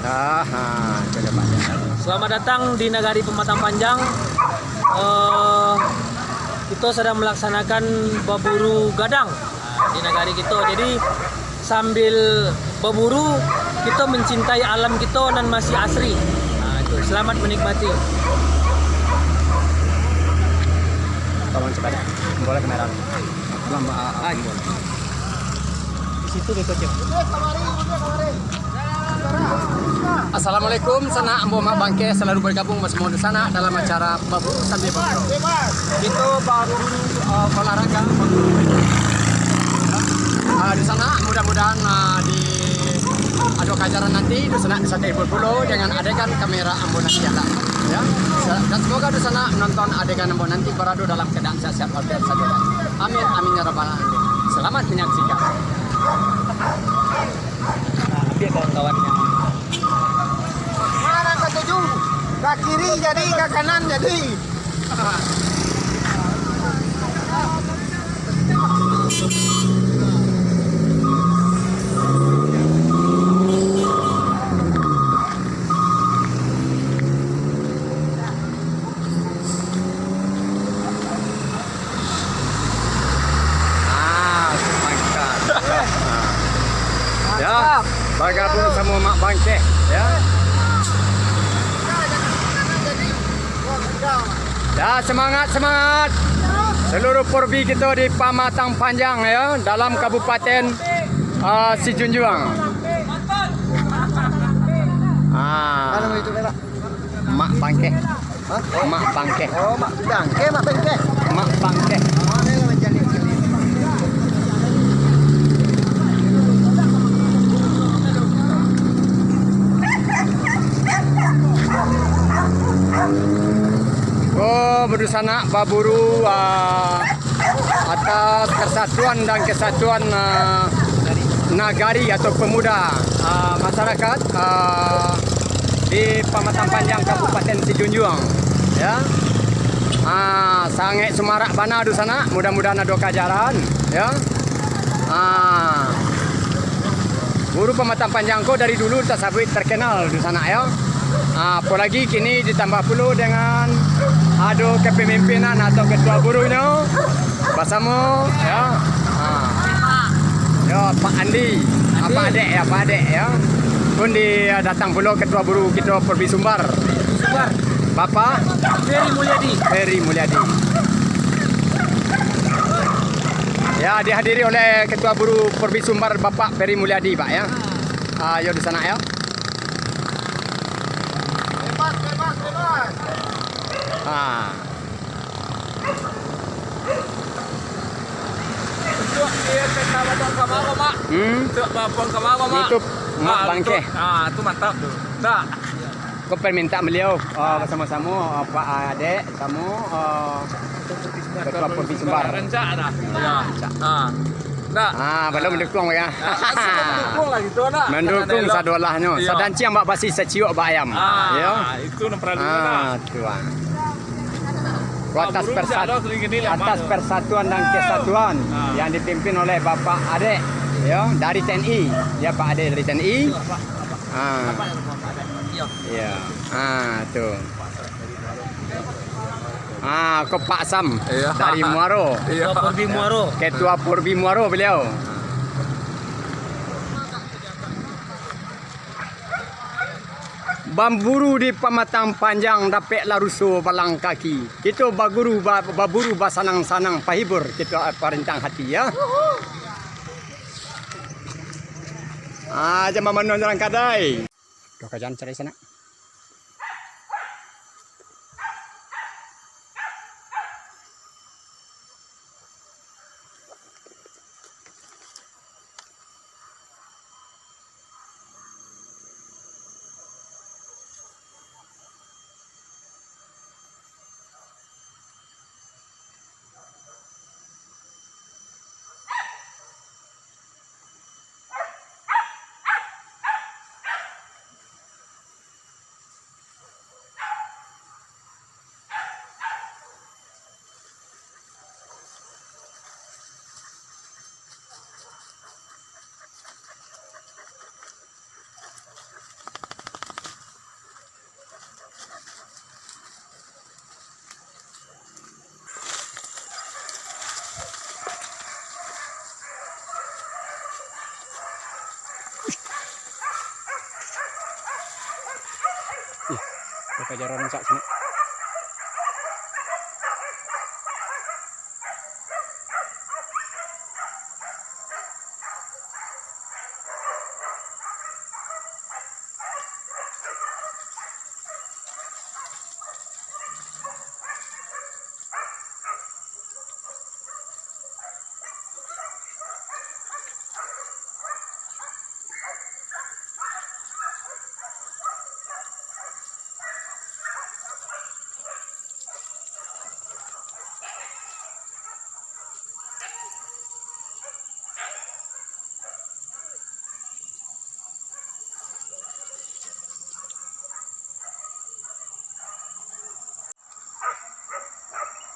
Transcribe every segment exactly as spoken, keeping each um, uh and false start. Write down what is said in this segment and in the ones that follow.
Aha, coba, Pak. Selamat datang di Nagari Pamatang Panjang. Eh, kita sedang melaksanakan baburu gadang, ah, di nagari kita. Jadi, sambil baburu, kita mencintai alam kita nan masih asri. Ah, itu. Selamat menikmati. Tolong cepat. Boleh kamera. Lama, ah, ah, boleh. Di situ dia kocok. Assalamualaikum, sanak ambo Mak Bangkeh, salalu bagabung basamo dunsanak dalam acara Baburu Sambil Baburu. Kito baburu, eh, olahraga, baburu. Ah, dunsanak, mudah-mudahan, ah, di ado kajaran nanti, dunsanak bisa terhibur pulo dengan adegan kamera ambo nanti, ya. Ya. Sa-, dan semoga dunsanak menonton adegan ambo nanti berado dalam keadaan sehat-sehat walafiat sajo. Amin, amin ya rabbal alamin. Selamat menyaksikan. Nah, ambil kawan-kawannya. Mana katuju? Ka kiri jadi, ka kanan jadi. Ah, sepakat. Ah. Ya, bagabung samo Mak Bangkeh, ya. Ya, semangat, semangat. Seluruh porbi kito di Pamatang Panjang, ya, dalam Kabupaten, ah, Sijunjuang. Ah. Mak Bangkeh. Hah? Mak Bangkeh. Oh, Mak Bangkeh, Mak Bangkeh. Mak Bangkeh. Oh, badunsanak baburu, ah, atas persatuan dan kesatuan, ah, nagari atau pemuda, ah, masyarakat, ah, di Pamatang Panjang, Kabupaten Sijunjuang, ya. Ah, sangaik sumarak bana dunsanak, mudah-mudahan ado kajaran, ya. Ah, Buru Pamatang Panjang ko dari dulu tasabuik terkenal dunsanak, ya. Ah, apolagi kini ditambah pulo dengan ado kepemimpinan atau ketua burunyo basamo, ya. Ah. Yo, Pak Andi. Andi. Pak Adek, ya, Pak Adek, ya. Pun di, datang pulo ketua buru kito Porbi Sumbar. Sumbar. Bapak Ferry Mulyadi. Ferry Mulyadi. Ya, dihadiri oleh Ketua Buru Porbi Sumbar, Bapak Ferry Mulyadi, Pak, ya. Ah, yo, dunsanak, ya. Bebas, bebas, bebas. Ah. Untuak dia kata batok ka maro, Mak. Hmm? Untuak babuang ka maro, Mak. Itu Mak Bangkeh. Ah, tu mantap tu. Nah. Ko permintaan beliau, ah, basamo-samo, ah, Pak Adek, samo, ah, Ketua Porbi Sumbar. Rancak dah. Ya. Rancak. Ah. Nah. Ah, balum mandukuang, ya. Ah, mendukung lah gitu, nah. Mendukung sadoalahnyo. Iya. Sadanciang bak basi, saciok bak ayam. Ah, itu nan paralu, nah. Ah, tu, ah. Atas persat-, atas persatuan dan kesatuan yang dipimpin oleh Bapak Adek, ya, dari T N I. Ya, Pak Adek dari T N I. Ah. Ya. Ah, tu. Ah, ko Pak Sam dari Muaro. Iya. Ketua Porbi Muaro. Ketua Porbi Muaro beliau. Bamburu di pamatang panjang, dapeklah ruso balang kaki. Kito baguru, ba-, baburu basanang-sanang, pahibur kito, eh, parintang hati, ya. Ah, jan mamano urang kadai. Duh, kajan cari sanak. Jaran sak sinan.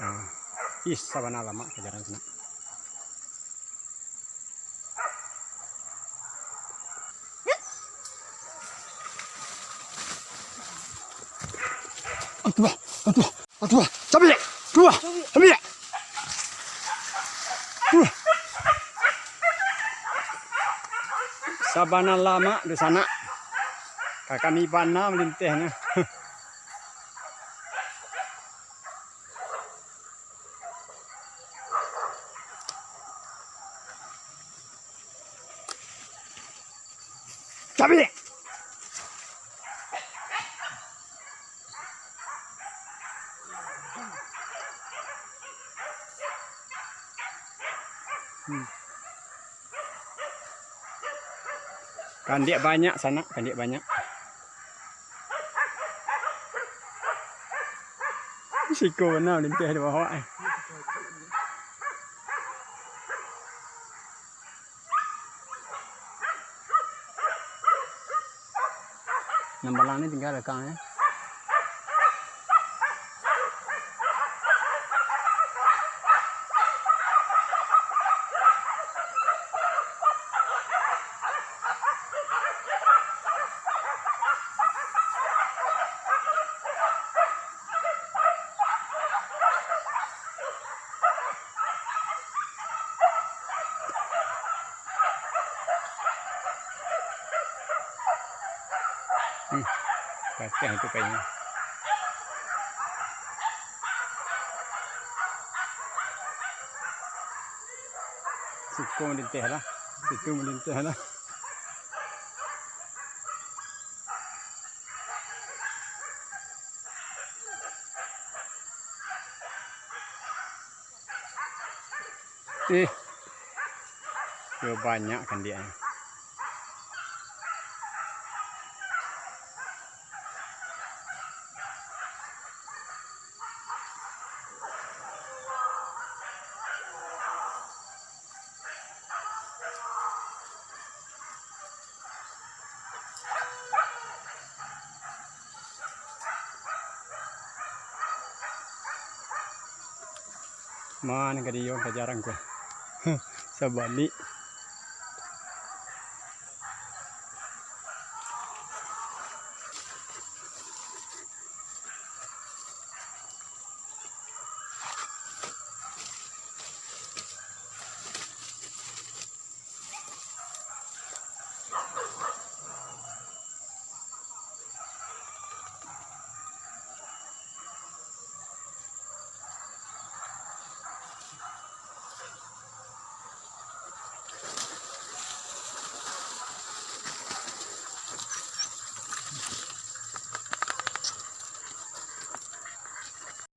Nah, ih, sabana lamak ka jalan sinan. Aduh, aduh, aduh, cabik, aduh, cabik. Aduh. Sabana lamak di sana. Ka kami bana malintihnyo. Cabik! Hmm. Kandiak banyak sanak, kandiak banyak. Siko bana linteh di bawah, eh. Nan balang ni tingga rekang, eh. Hmm, patah itu kainyo. Siko malinteh lah, situ malinteh lah. Ih, yo banyak kandiaknyo. Mano ka diyo ka jarang ko. Sabalik.